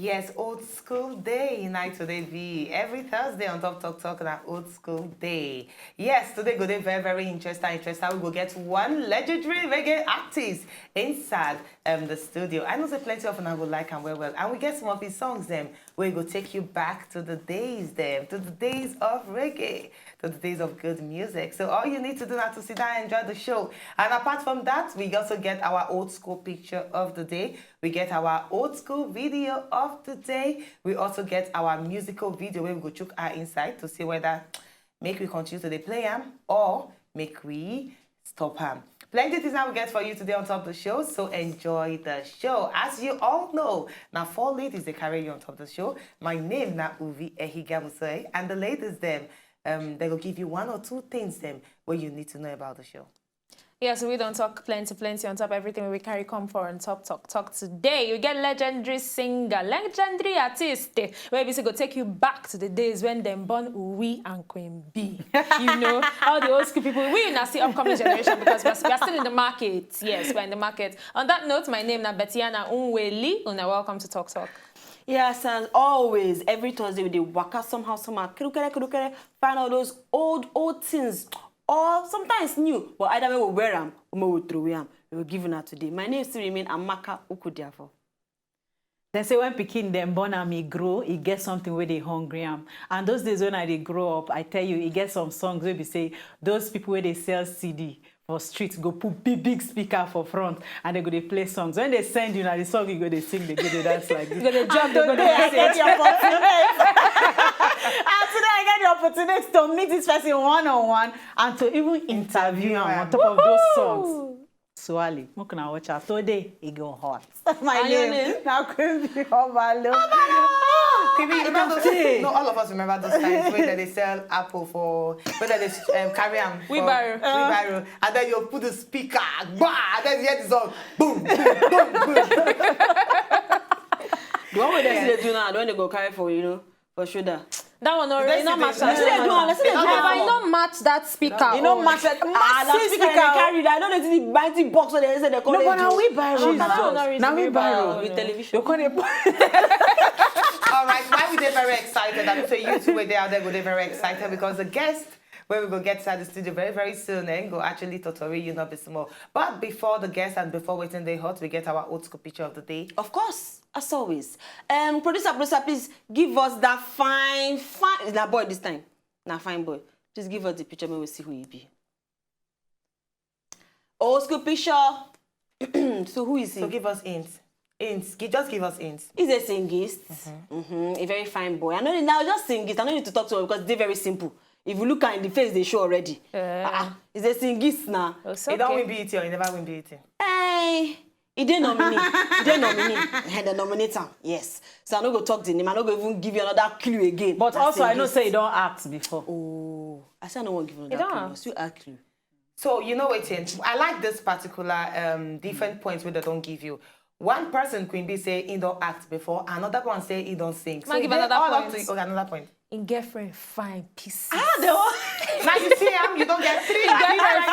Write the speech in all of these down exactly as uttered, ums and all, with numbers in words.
Yes, old school day night today be every Thursday on Top Talk Talk na old school day. Yes, today go dey very very interesting, interesting. We go get one legendary reggae artist inside um, the studio. I know say plenty of una go like am well well, and we get some of his songs dem wey go take you back to the days dem, to the days of reggae, to the days of good music. So all you need to do now to sit down and enjoy the show. And apart from that, we also get our old school picture of the day. We get our old school video of the day. We also get our musical video where we go check our inside to see whether make we continue to dey play am or make we stop am. Plenty things I will get for you today on top of the show, so enjoy the show. As you all know, now four ladies they carry you on top of the show. My name now Uvi Ehigamusoi, and the ladies them um, they will give you one or two things them where you need to know about the show. Yes, we don't talk plenty, plenty on top everything we carry come for on top talk talk today. You get legendary singer, legendary artist, eh, where we go take you back to the days when them born Uwe and Queen B. You know, all the old school people. We now see upcoming generation because we're, we're still in the market. Yes, we're in the market. On that note, my name now Betiana Unweli. Una welcome to Talk Talk. Yes, and always every Thursday we dey waka somehow, somehow, kere kere kere kere, find all those old old things or sometimes new, but either way we wear am or we throw am, we will give una today. My name still remain Amaka Ukudiafo. Dem say when pikin dem born am, e grow, e get something wey dey hungry am. And those days when I dey grow up, I tell you, e get some songs wey be say those people wey dey sell C D for street go put big big speaker for front and they go dey play songs. When they send you na the song you go dey sing, dey go dey dance like this. You go dey jump, dey go dey dance. And today I get the opportunity to meet this person one on one and to even interview am on top of those songs. Suale, make una watch out. Today, e go hot. My And your name name? na Queen B Obalo. Queen B, you remember those, no, all of us remember those times when they sell apple for, when they um, carry am for Wheelbarrow. Wheelbarrow, and then you put the speaker, bah, and then you hear the song, boom, boom, boom, boom. The one wey dem still dey do now, the one they go carry for you know for shoulder. That one already not match. They still dey do am, they still dey do am. But e no match that speaker. E no own. Match like Ah, na speaker they carry that. I don't know the mighty box wey they say they call No, it. but na wheelbarrow. That one no Na reach wheelbarrow. wheelbarrow. With television. You can't. All right, why we dey very excited? I'm sure you two were there, they go dey very excited because the guest where we go get inside the studio very very soon and go actually totori you not be small. But before the guest and before waiting they hot, we get our old school picture of the day. Of course, as always. Um, producer, producer, please give us that fine, fine. Na boy this time. Na fine boy. Please give us the picture. Make we see who he be. Old school picture. So who is he? So give us hints. Hints. Gi- Just give us hints. He's a singist. Mm-hmm. A very fine boy. I know now just singist. I no need to talk to him because they're very simple. If you look at the face, they show already. Yeah. Ah, he's a singist now. It's He don't okay. win B E T or he never win B E T. Hey, he dey nominee. He dey nominee. And the nominator, yes. So I no go talk the name. I no go even give you another clue again. But Na also, I know singist. Say you don't act before. Oh, I say I no wan give you You another don't clue. act. Still act clue. So you know what? I like this particular um, different points where they don't give you. One person Queen B say he don't act before, another one say he don't sing. So Ma give they another all up point. to you. Okay, another point. In girlfriend fine pieces. Now you see him, you don't get three. Girlfriend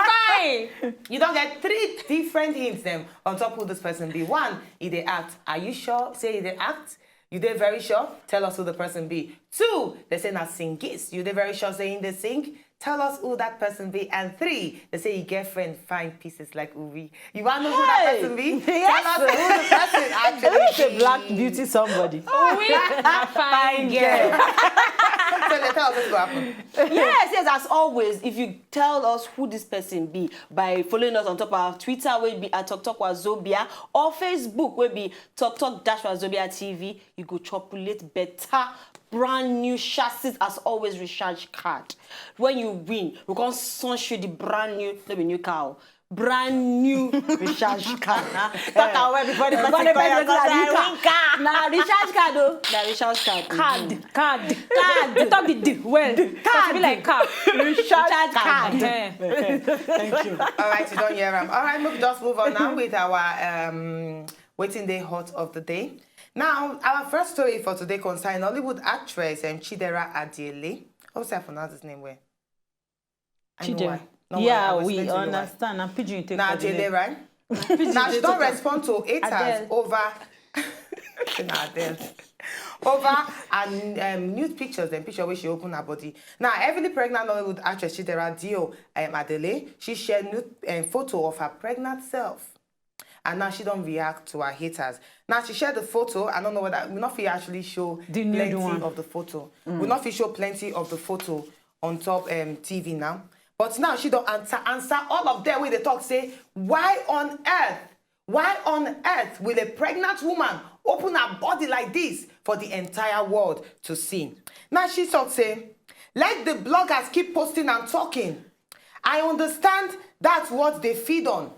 fine. You don't get three different hints them on top who this person be. One, he they act. Are you sure? Say he they act. You they very sure? Tell us who the person be. Two, they say na singist. You they very sure saying they sing. Tell us who that person be. And three, they say your girlfriend fine pieces like Uvi. You want to know who that Hey! Person be? Yes! Tell us who the person actually It's a be. black beauty somebody. We a fine girl. So they tell us what's going to happen. Yes, yes, as always, if you tell us who this person be by following us on top of our Twitter, will be at Talk Talk Wazobia, or Facebook, will be Talk Talk Dash Wazobia T V, you go chopulate better brand new chassis as always recharge card. When you win, we can sunshine the brand new, no be new car, brand new recharge card. Talk our way before the person call your call, "New car." Now recharge card, oh. Now recharge card. Card, card, card. You talk the D well. Card be like card. Recharge card. Eh. All right, you don't hear him. All right, look, just move on now with our um, waiting day hot of the day. Now, our first story for today concerns Hollywood actress um, Chidera Adiele. How should I pronounce his name well? I know Chidera. why. No Yeah, worry, I will we explain to you why. Understand. I'm pidgin take Na coordinate. Adele, right? Now she don't respond to haters Adele. over. Na Adele. over and um, nude pictures, then picture where she open her body. Now, heavily pregnant Nollywood actress Chidera Dio um, Adele, she shared nude um, photo of her pregnant self. And now she don't react to her haters. Now she shared the photo. I don't know whether we not fit actually show The nude plenty one. of the photo. We not fit show plenty of the photo on top um, T V now. But now she don't answer answer all of them when they talk say, why on earth, why on earth will a pregnant woman open her body like this for the entire world to see? Now she talk say, let the bloggers keep posting and talking. I understand that's what they feed on.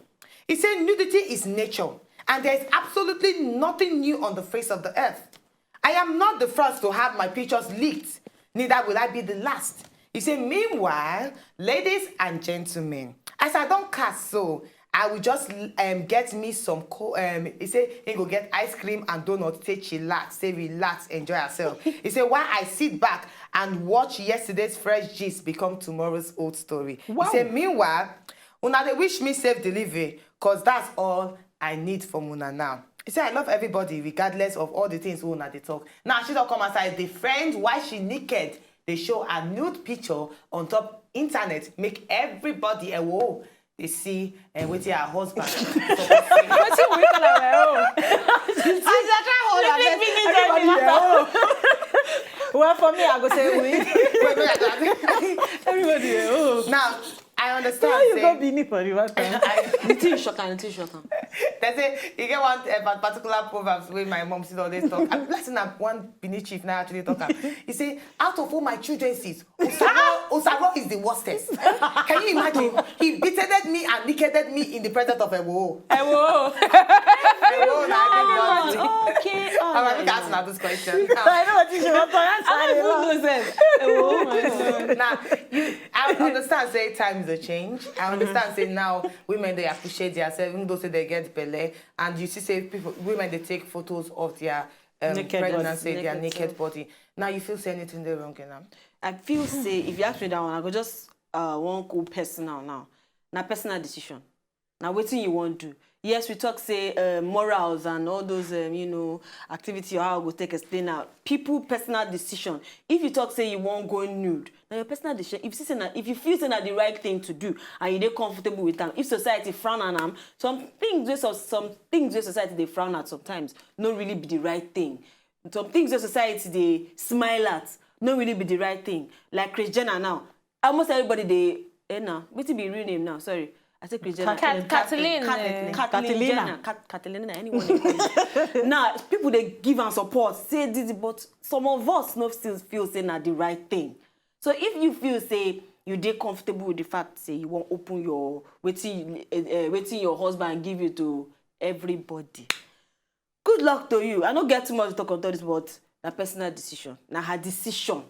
He said nudity is nature, and there is absolutely nothing new on the face of the earth. I am not the first to have my pictures leaked, neither will I be the last. He said, meanwhile, ladies and gentlemen, as I don't cast so, I will just um, get me some co- um, he said he go get ice cream and donut, say chillax, say relax, enjoy yourself. He said, while I sit back and watch yesterday's fresh gist become tomorrow's old story. He said, meanwhile, una dey wish me safe delivery, cause that's all I need from una now. He said, I love everybody regardless of all the things wey una dey talk. Now she don't come outside the friend why she naked. They show a nude picture on top internet, make everybody a whoa. They see and wait her husband. Wetin we call am? Oh. I dey try hold her Leave best. me, leave Everybody me. dey, oh. Well, for me, I go say we. Wait, wait, wait. Everybody, oh. Now I understand. Why you Say, go Benin for the matter? I, The thing shock am, the thing shock am. They say you get one uh, particular proverbs wey my mom still always talk. I'm blessing am one Benin chief now actually talk am. He say, out of all my children, sis, Osaro, Osaro is the worstest. Can you imagine? He beated me and naked me in the presence of a woe. Ewo. A woe na everybody. Okay. All right, we can ask now this question. I know what you want to answer. I don't even know sef. Oh my God. Now, you, I understand say times dey change. I understand say now women dey appreciate themselves, even though say they get belle, and you see say people, women dey take photos of their um, Naked pregnancy, body. their Naked naked self. Body. Now you feel say anything dey wrong in am? I feel say if you ask me that one, I go just uh, one cool personal now. Na personal decision. Na wetin you wan do. Yes, we talk say uh, morals and all those um, you know activity or how I go take explain now. People personal decision. If you talk say you wan go nude, na your personal decision. If you see say na, if you feel say na the right thing to do and you dey comfortable with am, if society frown on am, some things wey some, some things wey society dey frown at sometimes no really be the right thing. Some things wey society dey smile at no really be the right thing. Like Kris Jenner now, almost everybody dey eh na wetin be real name now? Sorry, I say Kris Jenner. Kat- Kathleen, Kat- eh. Kathleen Kathleen. Jenner. Kat- Kathleen, anyone. Now people dey give am support. Say this, but some of us no still feel say na the right thing. So if you feel say you dey comfortable with the fact say you wan open your wetin uh, wetin your husband give you to everybody, good luck to you. I no get too much to talk on this, but na personal decision. Na her decision.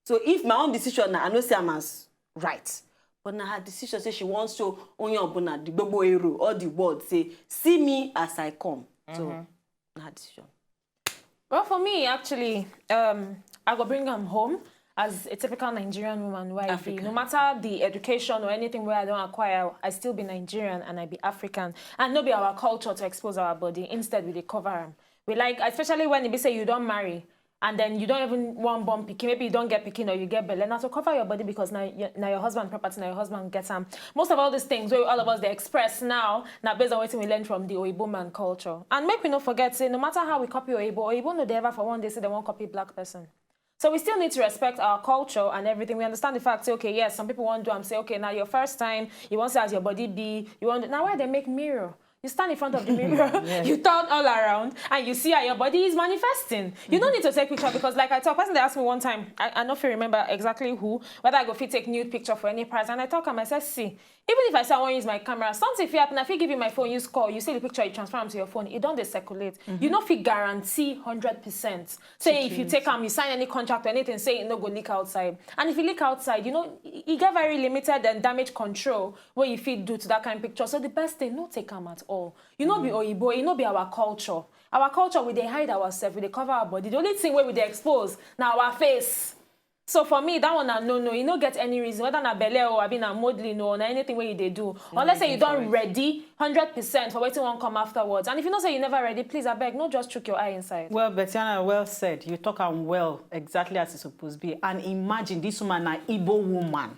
So if my own decision na, I no see am as right. But na her decision say she wan show onye ọbụla, the gbogbo ero, all the world say, see me as I come. So na her decision. Well, for me, actually, um, I go bring am home as a typical Nigerian woman. Why I be. African. No matter the education or anything where I don't acquire, I still be Nigerian and I be African. And no be our culture to expose our body. Instead, we dey cover am. We like, especially when e be say you don marry, and then you don't even wan born pikin, maybe you don't get pikin or you get belle, na to cover your body because na your, na your husband property, na your husband get am. Most of all these things wey all of us dey express now na based on wetin we learn from the Oyibo man culture. And make we no forget say no matter how we copy Oyibo, Oyibo no dey ever for one day say dem wan copy black person. So we still need to respect our culture and everything. We understand the fact say, okay, yes, some people wan do am, say, okay, na your first time, you wan see as your body be, you wan do, na why dem make mirror. You stand in front of the mirror, you turn all around, and you see how your body is manifesting. You no need to take picture because, like I talk, person dey ask me one time, I, I no fit remember exactly who, whether I go fit take nude picture for any price, and I talk am, I say, see, even if I say I wan use my camera, something fit happen. I fit give you my phone, use call, you see the picture, you transfer am to your phone, e don dey circulate. You no fit guarantee hundred percent. Say if you take am, you sign any contract or anything, say e no go leak outside. And if e leak outside, you know, e e get very limited and damage control wey you fit do to that kind picture. So the best thing, no take am at all. You no be Oyibo, e no be our culture. Our culture, we dey hide ourselves, we dey cover our body. The only thing wey we dey expose na our face. So for me, that one na no no. You no get any reason, whether na belle o, abi na modeling o, na anything wey you dey do. Unless say you don ready hundred percent for wetin wan come afterwards. And if you know say you never ready, please, abeg, no just chook your eye inside. Well, Betiana, well said. You talk am well, exactly as e suppose be. And imagine this woman na Igbo woman.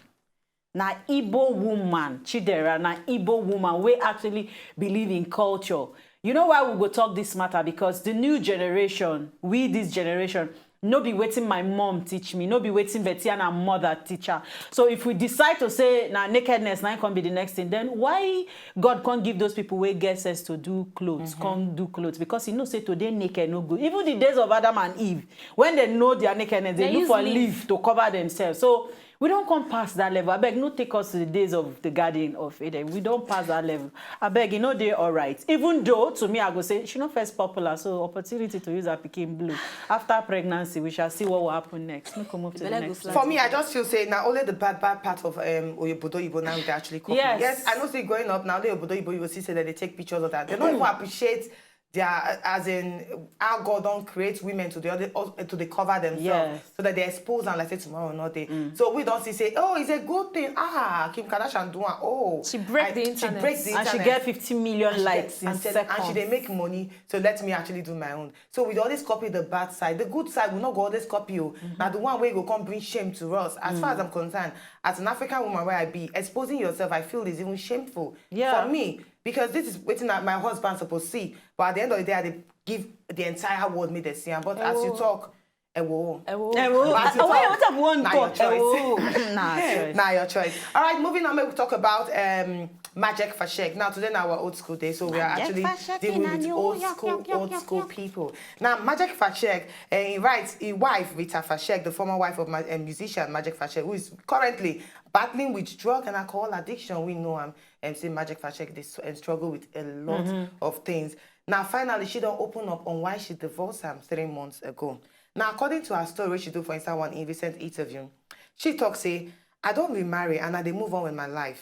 Na Igbo woman, Chidera, na Igbo woman wey actually believe in culture. You know why we go talk this matter? Because the new generation, we this generation, no be wetin my mom teach me, no be wetin Betiana mother teach her. So if we decide to say na nakedness na come be the next thing, then why God can't give those people wey get sense to do clothes, mm -hmm. Can't do clothes? Because you know say today naked no good. Even the days of Adam and Eve, when they know their nakedness, they, they look for leaf to cover themselves. So we don't come past that level. Abeg, no take us to the days of the Garden of Eden. We don't pass that level. Abeg, you know they all right. Even though, to me, I go say, she not first popular, so opportunity to use her picking blue. After pregnancy, we shall see what will happen next. We can move to the next. For me, I just feel say now only the bad, bad part of um, Obodo Ibo now they actually copy. Yes. Yes, I know say growing up now, the Obodo Ibo, you will see say that they take pictures of that. They don't even appreciate they are as in how God don't create women to the other to the cover themselves, yes, so that they expose and like say tomorrow not they. Mm. So we don't see say, oh, it's a good thing. Ah, Kim Kardashian do one. Oh, she break I, the internet. She breaks the and internet. She get fifty million and likes in seconds. And she they make money. So let me actually do my own. So we always copy the bad side. The good side we not go always copy you. Mm -hmm. Now the one way go come bring shame to us. As mm. far as I'm concerned, as an African woman where I be, exposing yourself, I feel is even shameful. Yeah. For me, because this is waiting that my husband supposed to see. But at the end of the day, I give the entire world me the same. But as you talk, ewo. Ewo. Ewo. As you talk, one talk. Ewo. Nah, your choice. All right, moving on. We talk about um, Majek Fashek. Now today, now our old school day, so we are actually dealing with old school, old school people. Now Majek Fashek, uh, he writes, his wife Rita Fashek, the former wife of my uh, musician Majek Fashek, who is currently battling with drug and alcohol addiction. We know him. M C Majek Fashek dey um, struggle with a lot mm -hmm. of things. Now, finally, she don't open up on why she divorced him three months ago. Now, according to her story, she do for inside one in recent interview. She talks say, I don't remarry and I dey move on with my life.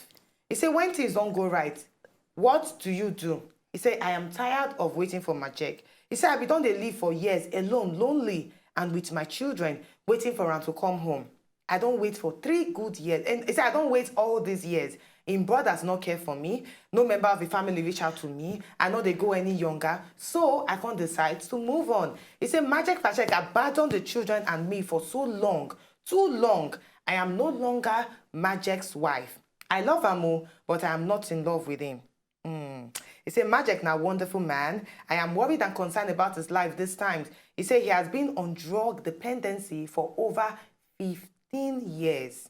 He say, when things don't go right, what do you do? He say, I am tired of waiting for Majek. He say, I be don dey live for years alone, lonely, and with my children, waiting for am to come home. I don't wait for three good years. And he said, I don't wait all these years. In brothers not care for me. No member of the family reach out to me. I know they go any younger. So I can't decide to move on. He said, Magic Fashek abandoned the children and me for so long. Too long. I am no longer Magic's wife. I love Amu, but I am not in love with him. Mm. He said, Magic now wonderful man. I am worried and concerned about his life this time. He said he has been on drug dependency for over fifteen years.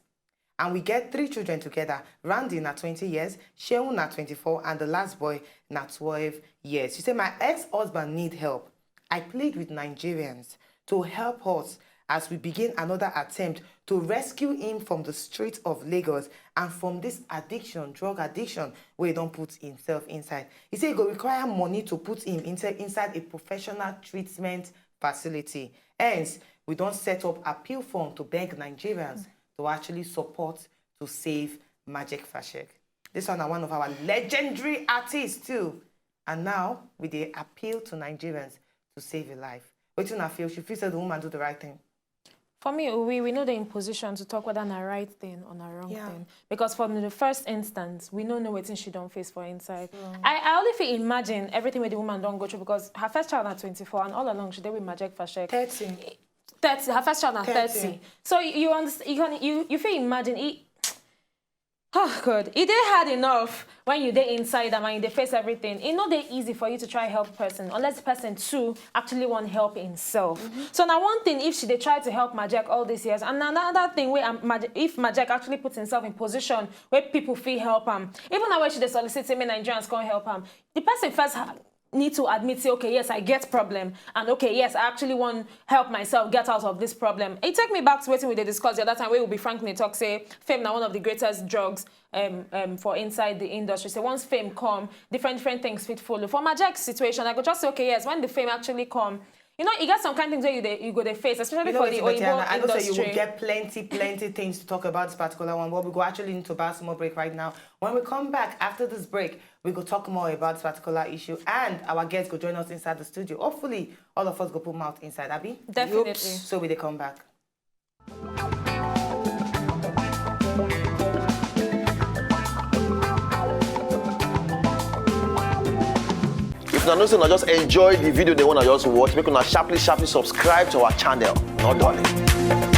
And we get three children together. Randy na twenty years, Sheun na twenty-four, and the last boy na twelve years. She said, my ex-husband need help. I plead with Nigerians to help us as we begin another attempt to rescue him from the streets of Lagos and from this addiction, drug addiction, where he don't put himself inside. He said it go require money to put him inside, inside a professional treatment facility. Hence, we don't set up appeal fund to beg Nigerians to actually support to save Magic Fashek. This one is one of our legendary artists too. And now, we dey appeal to Nigerians to save a life. Wetin una feel? She feel say the woman do the right thing. For me, we we know the imposition to talk whether na right thing or na wrong yeah. thing. Because from the first instance, we no know wetin she don't face for inside. So. I, I only feel imagine everything with the woman don't go through because her first child at twenty-four and all along she did with Magic Fashek. thirty. thirty, her first child at thirty. thirty. So you understand, you, can, you, you feel imagine it. Oh God, it is hard enough when you dey inside and when you dey face everything. It not dey easy for you to try help person unless the person too actually want help himself. Mm -hmm. So now one thing if she dey try to help Majek all these years, and another thing where um, if Majek actually puts himself in position where people feel help him, even now where she dey solicit say Nigerians can't help him, the person first need to admit say okay yes I get problem and okay yes I actually want help myself get out of this problem. It take me back to wetin we dey discuss the other time wey we be frankly talk say fame na one of the greatest drugs um, um, for inside the industry. So once fame come, different different things fit follow. For Majek's situation, I go just say okay yes when the fame actually come, you know, you get some kind of things that you, dey, you go to face, especially you know for the Oyibo industry. I know say you will get plenty, plenty things to talk about this particular one, but we go actually need to buy a small break right now. When we come back after this break, we go talk more about this particular issue, and our guests go join us inside the studio. Hopefully, all of us go put mouth inside, Abby. Definitely. Oops. So we dey come back. I know say una just enjoy the video dem wey una just watch. Make una sharply, sharply subscribe to our channel. No darling.